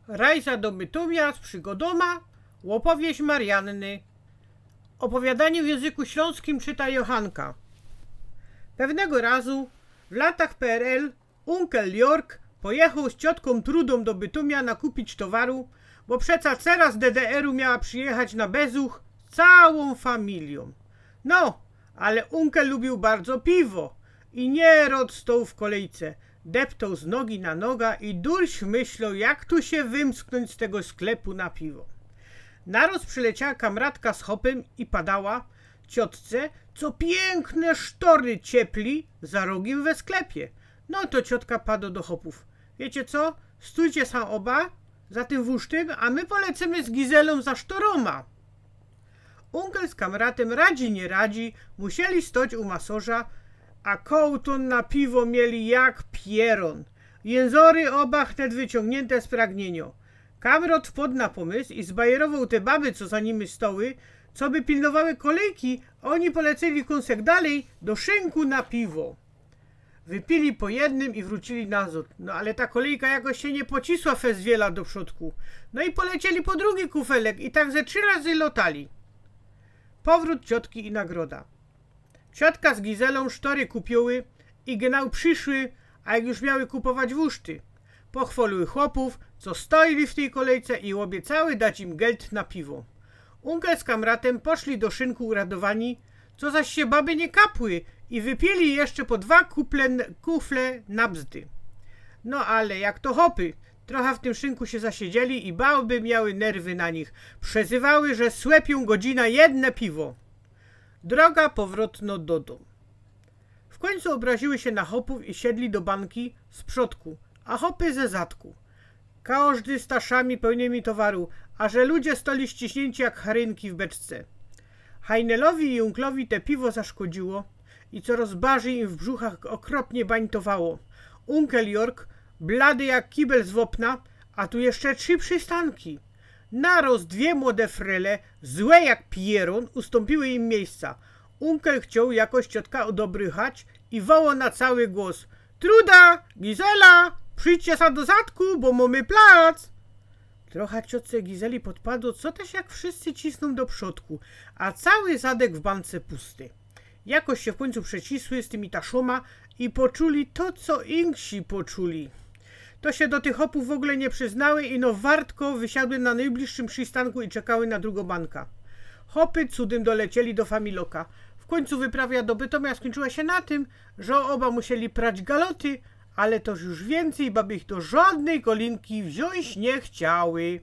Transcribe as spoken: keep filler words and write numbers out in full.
Rajza do Bytomia z przygodōma, ôpowieść Marianny. Ôpowiadanie w jynzyku ślōnskim czyta Johanka. Pewnego razu w latach P R L unkel Jork pojechoł z ciotkōm Trudą do Bytomia nakupić towaru, bo przeca cera z D D R-u miała przijechać na bezuch z cołkōm familijōm. No, ale unkel lubiōł bardzo piwo i niyroz stoł w kolejce. Deptoł z nogi na noga i durś myśloł, jak tu sie wymsknōńć z tego sklepu na piwo. Naroz przyleciała kamratka z chopym i padała ciotce, co piykne sztory ciepli za rogym we sklepie. No to ciotka padła do chopōw: „Wiycie co? Stōjcie sam ôba za tym wōsztym, a my polecymy z Gizelōm za sztorōma”. Unkel z kamratym radzi, niy radzi, musieli stoć u masorza, a kołtōn na piwo mieli jak pierōn. Jynzory ôba wnet wyciōngniynte z pragniynio. Kamrot wpod na pōmys i zbajerowoł te baby, co za nimi stoły, co by pilnowały kolejki, a ôni polecyli kōnsek dalej do szynku na piwo. Wypili po jednym i wrōcili nazod. No ale ta kolejka jakoś sie niy pocisła fest wiela do przodku. No i polecieli po drugi kufelek i tak ze trzi razy lotali. Powrōt ciotki i nagroda. Ciotka z Gizelōm sztory kupiły i genau prziszły, a jak już miały kupować wōszty, pochwoliły chopōw, co stojli w tyj kolejce, i ôbiecały dać im geld na piwo. Unkel z kamratym poszli do szynku uradowani, co zaś sie baby niy kapły i wypili jeszcze po dwa kuple, kufle na bzdy. No ale jak to chopy, trocha w tym szynku sie zasiedzieli i baby miały nerwy na nich. Przezywały, że słepiōm godzina jedne piwo. Droga powrotno do dōm. W kōńcu ôbraziły sie na chopōw i siedli do banki z przodku, a chopy ze zadku. Kożdy z taszami pełnymi towaru, a że ludzie stoli ściśniynci jak charynki w beczce. Hajnelowi i unklowi te piwo zaszkodziło i coroz barzij im w brzuchach ôkropnie bańtowało. Unkel Jork, blady jak kibel z wopna, a tu jeszcze trzi przistanki. Naroz dwie młode frele, złe jak pierōn, ustōmpiły im miyjsca. Unkel chcioł jakoś ciotka odobrychać i woło na cały głos: „Truda, Gizela, przidźcie sa do zadku, bo mōmy plac”. Trocha ciotce Gizeli podpadło, co tyż jak wszyscy cisnōm do przodku, a cały zadek w bance pusty. Jakoś sie w kōńcu przecisły z tymi taszōma i poczuli to, co inksi poczuli. To sie do tych chopōw w ôgōle niy prziznały, ino wartko wysiadły na nojbliższym przistanku i czekały na drugõ banka. Chopy cudym dolecieli do familoka. W kōńcu wyprawa do Bytomia skōńczyła sie na tym, że ôba musieli prać galoty, ale toż już wiyncyj baby ich do żodnyj kolinki wziōńć niy chciały.